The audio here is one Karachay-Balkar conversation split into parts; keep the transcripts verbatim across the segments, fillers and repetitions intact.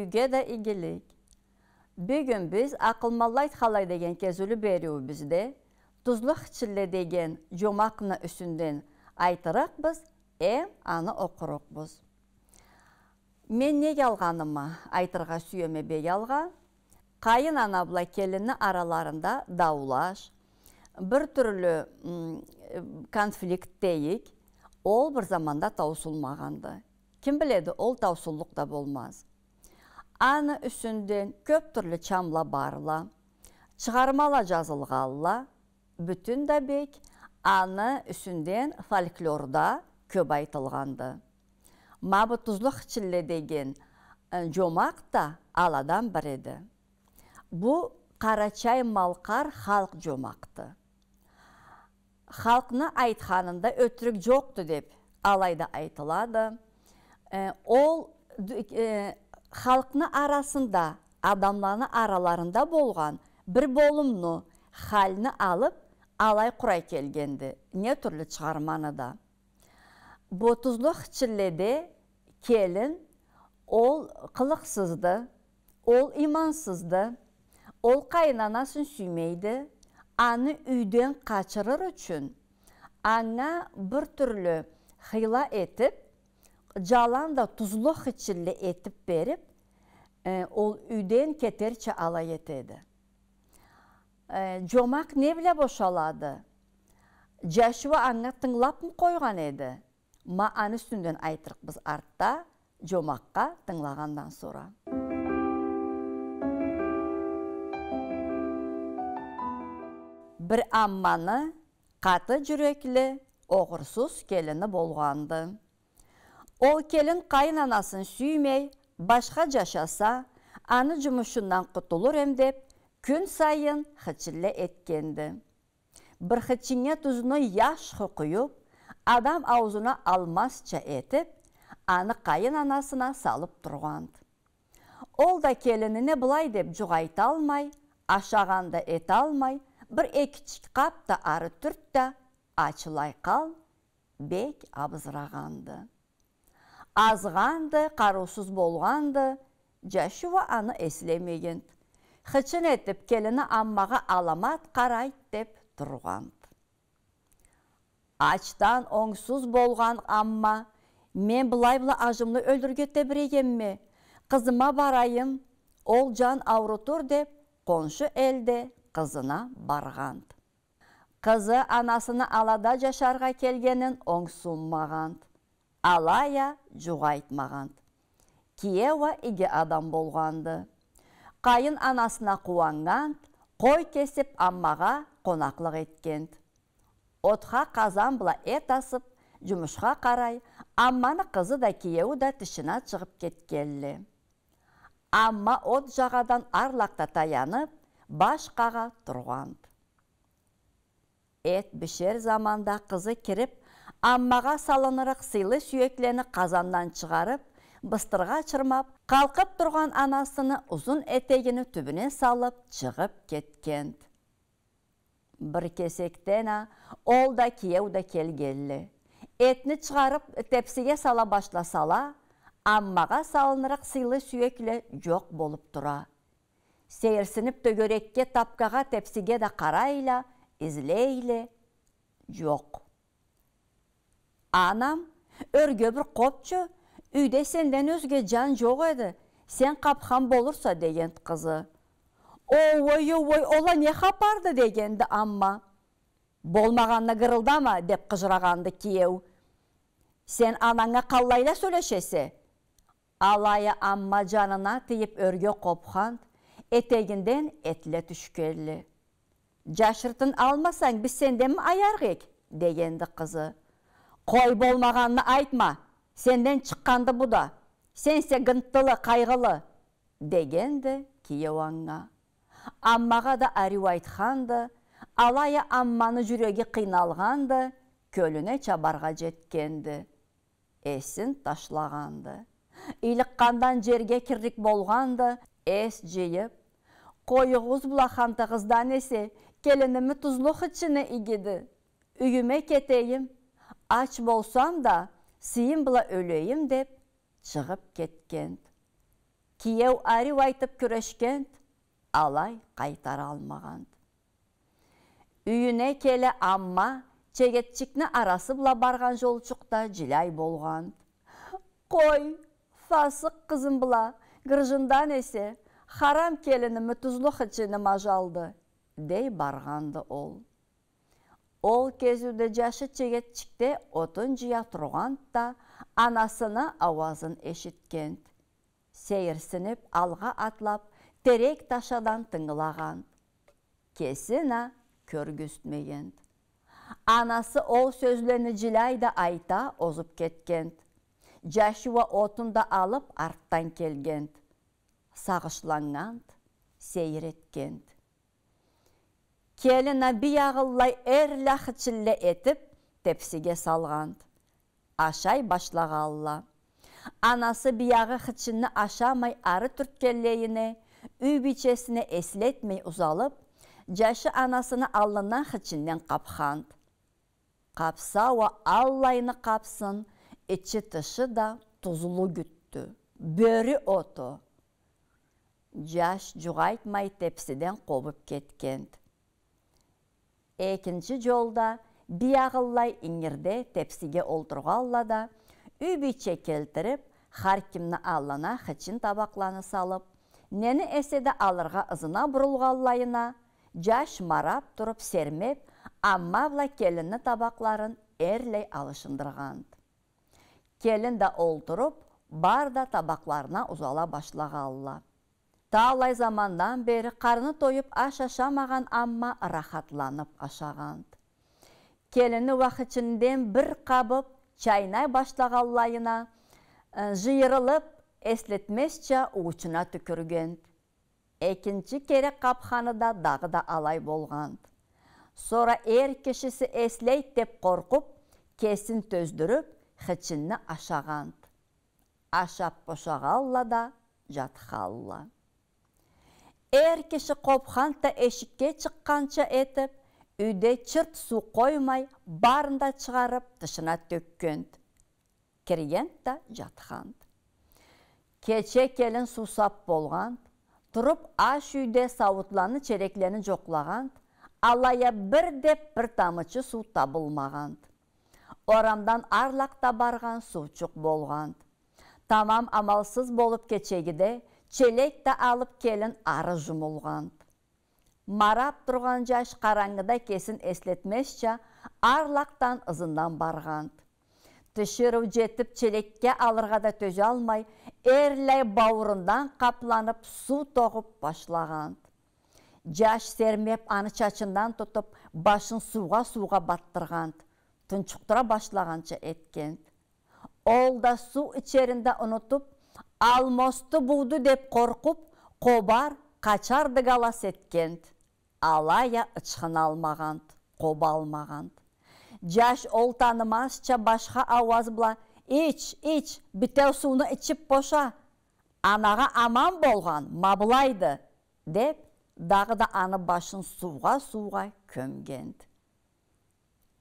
Сизге да игилик. Бюгюн биз «Акъылманла айтханлай» деген кезиулю бериуюбюзде «Тузлу хычилле» деген жомакъны юсюнден айтырыкъбыз, эм аны окъурукъбуз. Мен не алгъанымы айтыргъа сюеме бек алгъа. Къайын ана бла келинни араларында даулаш, бир тюрлю, м, конфликт дейик, ол бир заманда таусулмагъанды. Ким биледи, ол таусуллукъ да болмаз. Аны юсюнден кёп тюрлю чамла барла, чыгъармала жазылгъанла, бютюн да бек аны юсюнден фольклорда кёп айтылгъанды. Ма бу «Тузлу хычилле» деген, э, жомакъ да аладан бириди. Бу къарачай-малкъар халкъ жомакъды. Халкъны айтханында ётюрюк жокъду деп алайда айтылады. Э, ол д-, э, халкъны арасында, адамланы араларында болгъан бир болумну, хални алып, алай къурай келгенди, не тюрлю чыгъарманы да. Бу «Тузлу хычилледе» келин, ол къылыкъсызды, ол имансызды, ол къайын анасын сюймейди, аны юйден къачырыр ючюн, анга бир тюрлю хыйла этип, жаланда тузлу хычилле этип берип, э, ол юйден кетерча алай этеди. Э, жомакъ не бла бошалады? Жашыуу анга тынгылапмы къойгъан эди? Ма аны юсюнден айтырыкъбыз артда, жомакъгъа тынгылагъандан сора. Бир амманы къаты жюрекли, огъурсуз келини болгъанды. Ол келин къайын анасын сюймей, башха жашаса, аны жумушундан къутулур эм деп, кюн сайын хычилле этгенди. Бир хычиннге тузну яшхы къуюп, адам аузуна алмазча этип, аны къайын анасына салып тургъанд. Ол да келинине былай деп жукъ айталмай, ашагъан да эталмай, бир экичик къап да ары тюрт да, ачылай къал, бек абызырагъанды. Азгъанды, къарыусуз болгъанды, жашыуу аны эслемегенд. Хычын этип, келини аммагъа аламат къарайд деп тургъанд. Ачдан онгсуз болгъан амма: «Мен былай бла ажымлы ёлюрге тебирегенме, къызыма барайым, ол жан аурутур», — деп, къоншу элде къызына баргъанд. Къызы анасыны алада жашаргъа келгенин онгсунмагъанд. Алай а жукъ айтмагъанд. Киеу а иги адам болгъанды. Къайын анасына къууаннганд, къой кесип, аммагъа къонакълыкъ этгенд. Отха къазан бла эт асып, жумушха къарай, амманы къызы да, киеую да тышына чыгъып кетгенле. Амма от жагъадан арлакъда таянып, баш къагъа тургъанд. Эт бишер заманда къызы кирип, аммагъа салынырыкъ сыйлы сюеклени къазандан чыгъарып, быстыргъа чырмап, къалкъып тургъан анасыны узун этегини тюбюне салып, чыгъып кетгенд. Бир кесекден а ол да, киеу да келгенле. Этни чыгъарып, тепсиге сала башласала, аммагъа салынырыкъ сыйлы сюекле жокъ болуп тура. Сейирсинип, тёгерекге, тапкагъа, тепсиге да къарайла, излейле, жокъ. «Анам, ёрге бир къопчу, юйде сенден ёзге жан жокъ эди, сен къапхан болурса», — дегенд къызы. «Оуой, оуой, ол а не хапарды?» — дегенди амма. «Болмагъанны гырылдама», — деп къыжырагъанды киеу. «Сен ананга къаллайла сёлешесе?» Алай а амма жанына тийип ёрге къопханд, этегинден этле тюшгенле. «Жашыртын алмасанг, биз сенденми аярыкъ эк?» — дегенди къызы. «Къой, болмагъанны айтма, сенден чыкъгъанды бу да. Сенсе гынтылы, къайгъылы», — дегенди киеу анга. Аммагъа да ариу айтханды, алай а амманы жюреги къыйналгъанды, кёлюне чабаргъа жетгенди. Эсин ташлагъанды. Ыйлыкъгъандан жерге кирлик болгъанды, эс жыйып: «Къоюгъуз бла хантыгъыздан эсе, келинимни тузлу хычыны игиди. Юйюме кетейим, ач болсам да, сыйым бла ёлейим», — деп, чыгъып кетгенд. Киеу ариу айтып кюрешгенд, алай къайтаралмагъанд. Юйюне келе, амма чегетчикни арасы бла баргъан жолчукъда жиляй болгъанд. «Къой, фасыкъ къызым бла гыржындан эсе, харам келиними тузлу хычыны мажалды», — дей баргъанды ол. Ол кезиуде жашы чегетчикде отун жыя тургъанд да, анасыны ауазын эшитгенд. Сейирсинип, алгъа атлап, терек ташадан тынгылагъанд. Кесин а кёргюзтмегенд. Анасы ол сёзлени жиляй да айта озуп кетгенд. Жаш уа отун да алып, артдан келгенд. Сагъышланнганд, сейир этгенд. Келин а биягъыллай эрлай хычинле этип, тепсиге салгъанд. Ашай башлагъалла. Анасы биягъы хычинни ашамай ары тюртгенлейине, юй бийчесине эслетмей узалып, жашы анасыны аллындан хычинден къапханд. Къапса уа аллайны къапсын, ичи-тышы да тузлу гюттю. Бёрю оту. Жаш жукъ айтмай тепсиден къобуп кетгенд. Экинчи жолда биягъыллай ингирде тепсиге олтургъалла да, юй бийче келтирип, хар кимни аллына хычин табакъланы салып, нени эсе да алыргъа ызына бурулгъанлайына, жаш марап туруп сермеп, амма бла келинни табакъларын эрлай алышындыргъанд. Келин да олтуруп, бар да табакъларына узала башлагъалла. Талай замандан бери къарны тоюп аш ашамагъан, амма рахатланып ашагъанд. Келини уа хычинден бир къабып, чайнай башлагъанлайына, э, жыйырылып, эслетмезча уучуна тюкюргенд. Экинчи кере къапханы да дагъыда алай болгъанд. Сора эр кишиси эслейд деп къоркъуп, кесин тёздюрюп, хычинни ашагъанд. Ашап бошагъалла да жатхалла. Эр киши къопханд да, эшикге чыкъгъанча этип, юйде чырт суу къоймай, барын да чыгъарып, тышына тёкгенд. Киргенд да жатханд. Кече келин суусап болгъанд, туруп аш юйде сауутланы, челеклени жокълагъанд, алай а бир деп бир тамычы суу табылмагъанд. Орамдан арлакъда баргъан суучукъ болгъанд. Тамам амалсыз болуп кечегиде, челек да алып келин ары жумулгъанд. Марап тургъан жаш къарангыда кесин эслетмезча, арлакъдан ызындан баргъанд. Тиширыу жетип, челекге алыргъа да тёзалмай, эрлай бауурундан къапланып, суу тогъуп башлагъанд. Жаш сермеп, аны чачындан тутуп, башын суугъа-суугъа батдыргъанд, тунчукъдура башлагъанча этгенд. Ол да суу ичерин да унутуп, алмозду бууду деп къоркъуп, къобар, къачар дыгалас этгенд. Алай а ычхыналмагъанд, къобалмагъанд. Жаш ол танымазча башха ауаз бла: «Ич, ич, битеу сууну ичип боша, анагъа аман болгъан ма былайды», — деп, дагъыда аны башын суугъа-суугъа кёмгенд.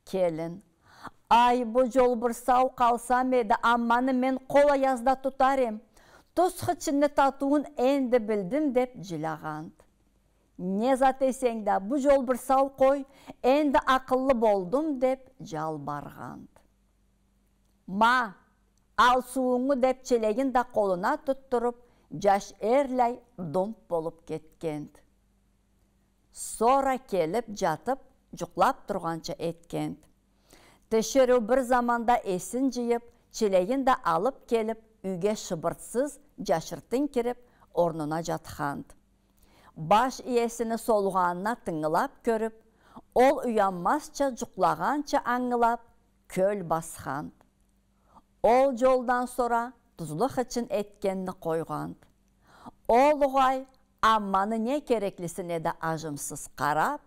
Келин: «Ай, бу жол бир сау къалсам эди, амманы мен къол аязда тутар эм. Туз хычинни татыуун энди билдим», — деп жилягъанд. «Не зат эсенг да, бу жол бир сау къой, энди акъыллы болдум», — деп жалбаргъанд. «Ма, ал суунгу», — деп, челегин да къолуна тутдуруп, жаш эрлай думп болуп кетгенд. Сора келип жатып, жукълап тургъанча этгенд. Тиширыу бир заманда эсин жыйып, челегин да алып келип, юйге шыбыртсыз, жашыртын кирип, орнуна жатханд. Баш иесини солугъанына тынгылап кёрюп, ол уянмазча жукълагъанча ангылап, кёл басханд. Ол жолдан сора тузлу хычин этгенни къойгъанд. Ол угъай, амманы не кереклисине да ажымсыз къарап,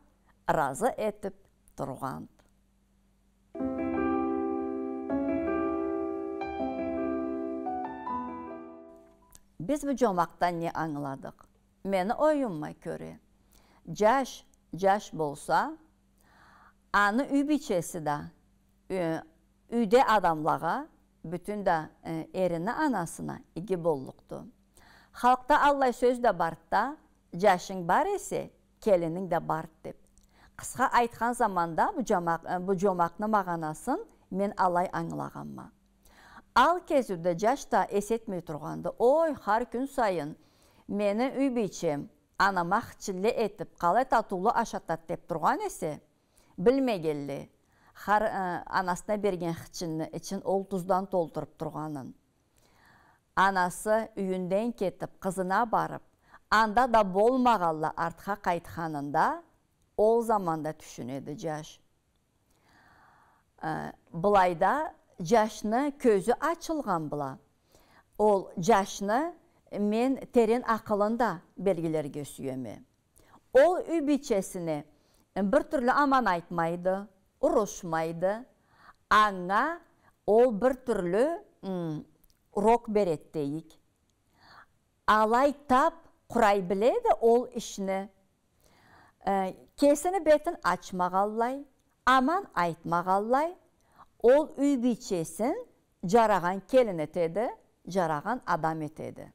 ыразы этип тургъанд. Биз бу жомакъдан не ангыладыкъ? Мени оюмума кёре, жаш, жаш болса, аны юй бийчеси да, ю-, юйде адамлагъа, бютюн да, э, эрини анасына иги боллукъду. Халкъда аллай сёз да барды да: «Джашынг бар эсе, келининг да барды», — деп. Къысха айтхан заманда, бу джомакъ-, э, бу джомакъны магъанасын мен алай ангылагъанма. Ал кезиуде джаш да эс этмей тургъанды. «Ой, хар кюн сайын мени юй бийчем анама хычинле этип, къалай татыулу ашатад», — деп тургъан эсе, билмегенле, хар, э, анасына берген хычинни ичин ол туздан толтуруп тургъанын. Анасы юйюнден кетип, къызына барып, анда да болмагъанлай артха къайтханында, ол заманда тюшюнеди джаш. Э, былайда джашны кёзю ачылгъан бла, ол джашны мен терен акъылын да белгилерге сюеме. Ол юй бийчесине бир тюрлю аман айтмайды, урушмайды. Анга ол бир тюрлю, м, урок береди дейик. Алай тап къурай биледи ол ишни. Э, кесини бетин ачмагъанлай, аман айтмагъанлай, ол юй бийчесин джарагъан келин этеди, джарагъан адам этеди.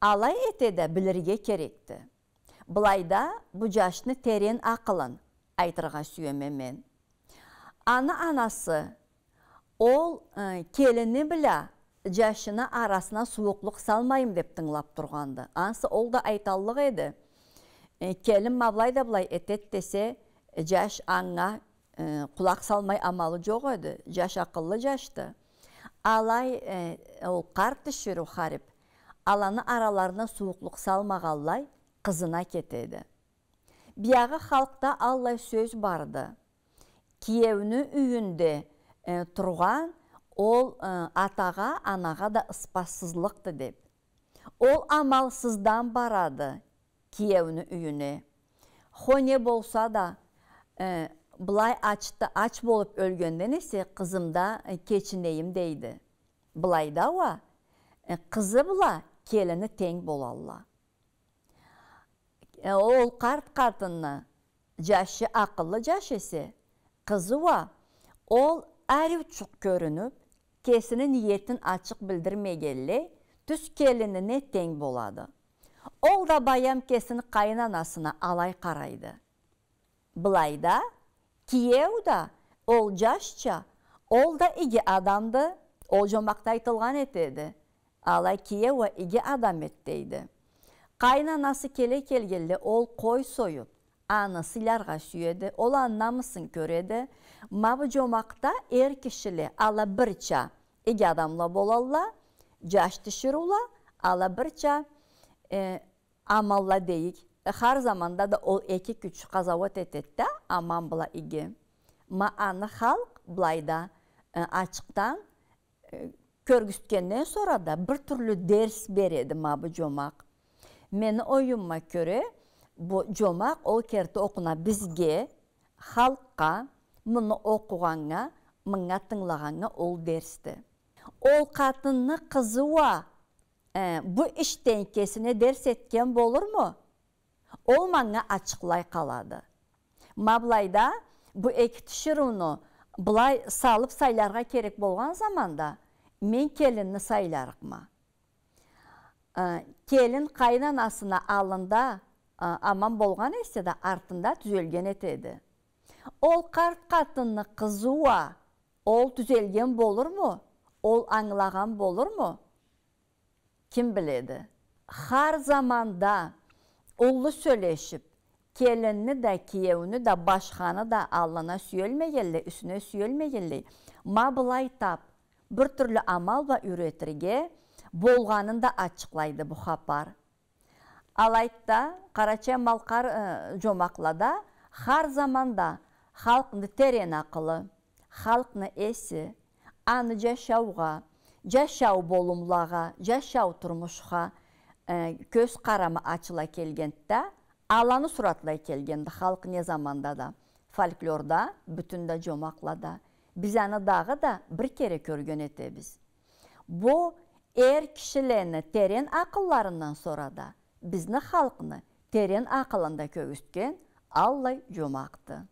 Алай эте да билирге керекди. Былайда бу джашны терен акъылын айтыргъа сюеме мен. Аны анасы ол, э, келини бла джашыны арасына сууукълукъ салмайым деп тынгылап тургъанды. Ансы ол да айталлыкъ эди. Э, келин ма былай да былай этед десе, джаш анга, э, къулакъ салмай амалы джокъ эди. Джаш акъыллы джашды. Алай, э, ол къарт тиширыу харип, аланы араларына сууукълукъ салмагъанлай, къызына кетеди. Биягъы халкъда аллай сёз барды: «Киеуню юйюнде, э, тургъан ол, э, атагъа, анагъа да ыспассызлыкъды», — деп. Ол амалсыздан барады киеуню юйюне. Хо не болса да, э, былай ачды, ач болуп ёлгенден эсе, къызым да, э, кечинейим дейди. Былайда уа, э, къызы бла келини тенг болалла. Э, ол къарт къатынны джашы акъыллы джаш эсе, къызы уа ол ариучукъ кёрюнюп, кесини ниетин ачыкъ билдирмегенлей, тюз келинине тенг болады. Ол да баям кесини къайын анасына алай къарайды. Былайда киеу да ол джашча, ол да иги адамды, ол джомакъда айтылгъан этеди. Алай киеу уа иги адам эд дейди. Къайын анасы келе келгенле, ол къой союп, аны сыйларгъа сюеди, ол аны намысын кёреди. Ма бу джомакъда эр кишиле ала бирча иги адамла болалла, джаш тиширыула ала бирча, э, аманла дейик. Э, хар заманда да ол эки кюч къазауат этед да, аман бла иги. Ма аны халкъ былайда, э, ачыкъдан, э, кёргюзтгенден сора да бир тюрлю дерс береди ма бу джомакъ. Мени оюмума кёре, бу джомакъ ол керти окъуна бизге, халкъгъа, муну окъугъаннга, мынга тынгылагъаннга ол дерсди. Ол къатынны къызы уа, э, бу ишден кесине дерс этген болурму? Ол манга ачыкълай къалады. Ма былайда бу эки тиширыуну былай салып сайларгъа керек болгъан заманда, мен келинни сайларыкъма. Э, келин къайын анасына аллында, э, аман болгъан эсе да, артында тюзелген этеди. Ол къарт къатынны къызы уа ол тюзелген болурму? Ол ангылагъан болурму? Ким биледи? Хар заманда уллу сёлешип, келинни да, киеуню да, башханы да аллына сюелмегенлей, юсюне сюелмегенлей, ма былай тап, бир тюрлю амал бла юйретирге болгъанын да ачыкълайды бу хапар. Алайды да, къарачай-малкъар, э, джомакълада хар заманда халкъны терен акъылы, халкъны эси, аны джашаугъа, джашау болумлагъа, джашау турмушха, э, кёз къарамы ачыла келгенди да, аланы суратлай келгенди халкъ не заманда да, фольклорда, бютюн да джомакълада. Биз аны дагъыда бир кере кёрген этебиз. Бу эр кишилени терен акъылларындан сора да, бизни халкъны терен акъылын да кёргюзтген аллай джомакъды.